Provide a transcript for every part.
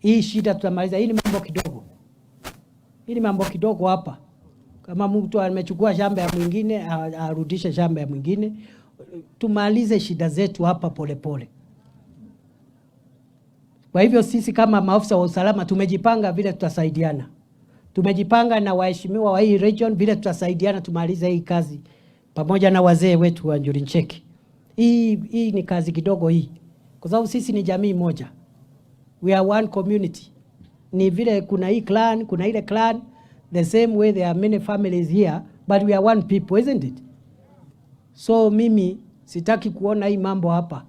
Hii shida tutamaliza. Hii ni mambo kidogo, hii ni mambo kidogo hapa. Kama mtu amechukua shamba ya mwingine, arudishe shamba ya mwingine. Tumalize shida zetu hapa polepole. Kwa hivyo sisi kama maafisa wa usalama tumejipanga vile tutasaidiana, tumejipanga na waheshimiwa wa hii region vile tutasaidiana tumalize hii kazi pamoja na wazee wetu wa Njuri Ncheke. Hii ni kazi kidogo hii, kwa sababu sisi ni jamii moja, we are one community. Ni vile kuna hii clan, kuna ile clan, the same way there are many families here but we are one people, isn't it? So mimi sitaki kuona hii mambo hapa.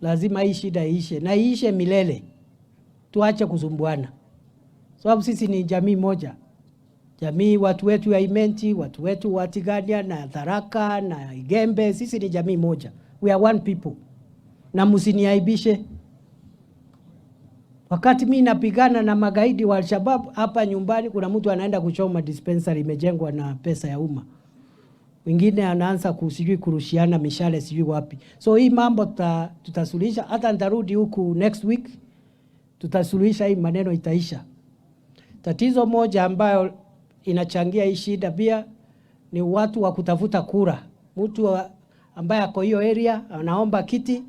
Lazima hii shida iishe na iishe milele, tuache kusumbuana, sababu sisi ni jamii moja, jamii watu wetu ya Imenti, watu wetu wa Tigania na Tharaka na Igembe, sisi ni jamii moja, we are one people, na msiniaibishe. Wakati mi napigana na magaidi wa Alshabab hapa nyumbani, kuna mtu anaenda kuchoma dispensary imejengwa na pesa ya umma, wengine anaanza sijui kurushiana mishale sijui wapi. So hii mambo tutasuluhisha. Hata nitarudi huku next week, tutasuluhisha hii maneno, itaisha. Tatizo moja ambayo inachangia hii shida pia ni watu wa kutafuta kura. Mtu ambaye ako hiyo area anaomba kiti,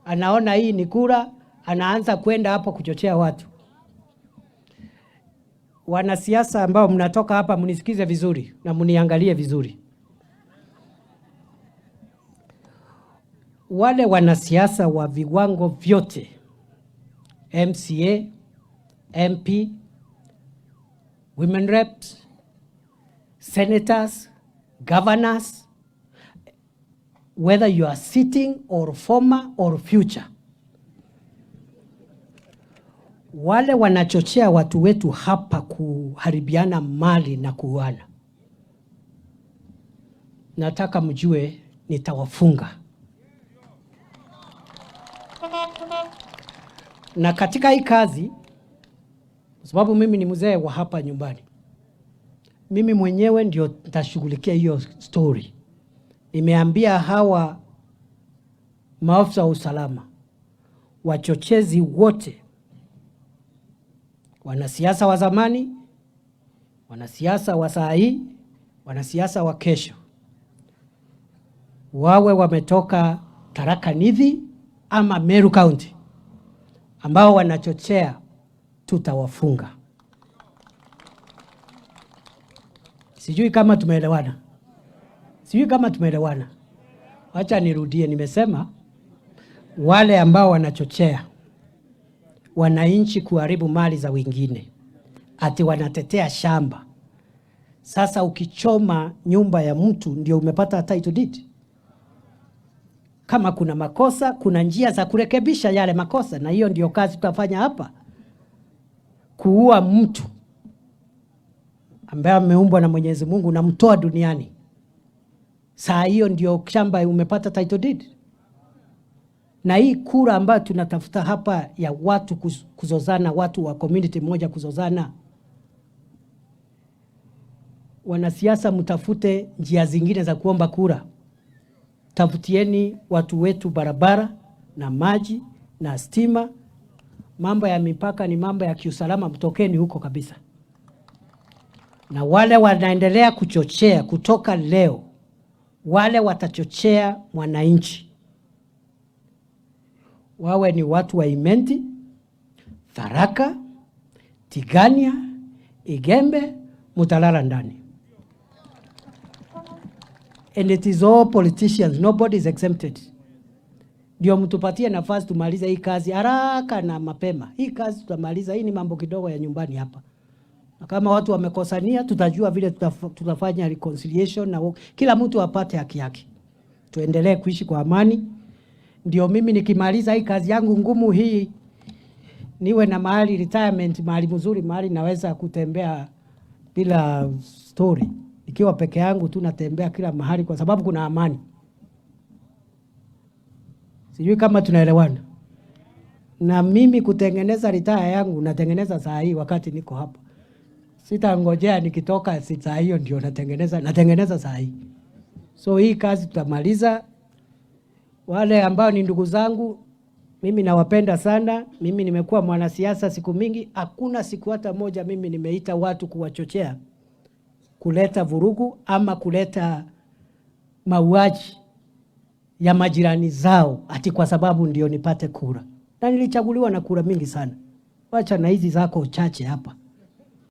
anaona hii ni kura, anaanza kwenda hapo kuchochea watu. Wanasiasa ambao mnatoka hapa, mnisikize vizuri na mniangalie vizuri. Wale wanasiasa wa viwango vyote, MCA, MP, women reps, senators, governors, whether you are sitting or former or future, wale wanachochea watu wetu hapa kuharibiana mali na kuuana, nataka mjue nitawafunga. Na katika hii kazi, kwa sababu mimi ni mzee wa hapa nyumbani, mimi mwenyewe ndio nitashughulikia hiyo story. Nimeambia hawa maafisa wa usalama, wachochezi wote, wanasiasa wa zamani, wanasiasa wa saa hii, wanasiasa wa kesho, wawe wametoka Tharaka Nithi ama Meru County, ambao wanachochea, tutawafunga. Sijui kama tumeelewana, sijui kama tumeelewana. Wacha nirudie, nimesema wale ambao wanachochea wananchi kuharibu mali za wengine, ati wanatetea shamba. Sasa ukichoma nyumba ya mtu ndio umepata title deed? Kama kuna makosa, kuna njia za kurekebisha yale makosa, na hiyo ndio kazi tutafanya hapa. Kuua mtu ambaye ameumbwa na Mwenyezi Mungu namtoa duniani, saa hiyo ndio shamba umepata title deed? Na hii kura ambayo tunatafuta hapa ya watu kuzozana, watu wa community moja kuzozana, wanasiasa mtafute njia zingine za kuomba kura. Tafutieni watu wetu barabara na maji na stima. Mambo ya mipaka ni mambo ya kiusalama, mtokeni huko kabisa. Na wale wanaendelea kuchochea kutoka leo, wale watachochea mwananchi, wawe ni watu wa Imenti, Tharaka, Tigania, Igembe, mutalala ndani. And it is all politicians, nobody is exempted. Ndio mtupatie nafasi tumalize hii kazi haraka na mapema. Hii kazi tutamaliza, hii ni mambo kidogo ya nyumbani hapa. Na kama watu wamekosania, tutajua vile tutafanya reconciliation na kila mtu apate haki yake. Tuendelee kuishi kwa amani. Ndio mimi nikimaliza hii kazi yangu ngumu hii, niwe na mahali retirement, mahali mzuri, mahali naweza kutembea bila story. Nikiwa peke yangu tu natembea kila mahali kwa sababu kuna amani. Sijui kama tunaelewana. Na mimi kutengeneza retire yangu natengeneza saa hii wakati niko hapa. Sitangojea nikitoka saa hiyo ndio natengeneza, natengeneza saa hii. So hii kazi tutamaliza. Wale ambao ni ndugu zangu Mimi nawapenda sana. Mimi nimekuwa mwanasiasa siku mingi, hakuna siku hata moja mimi nimeita watu kuwachochea kuleta vurugu ama kuleta mauaji ya majirani zao ati kwa sababu ndio nipate kura, na nilichaguliwa na kura mingi sana. Wacha na hizi zako chache hapa.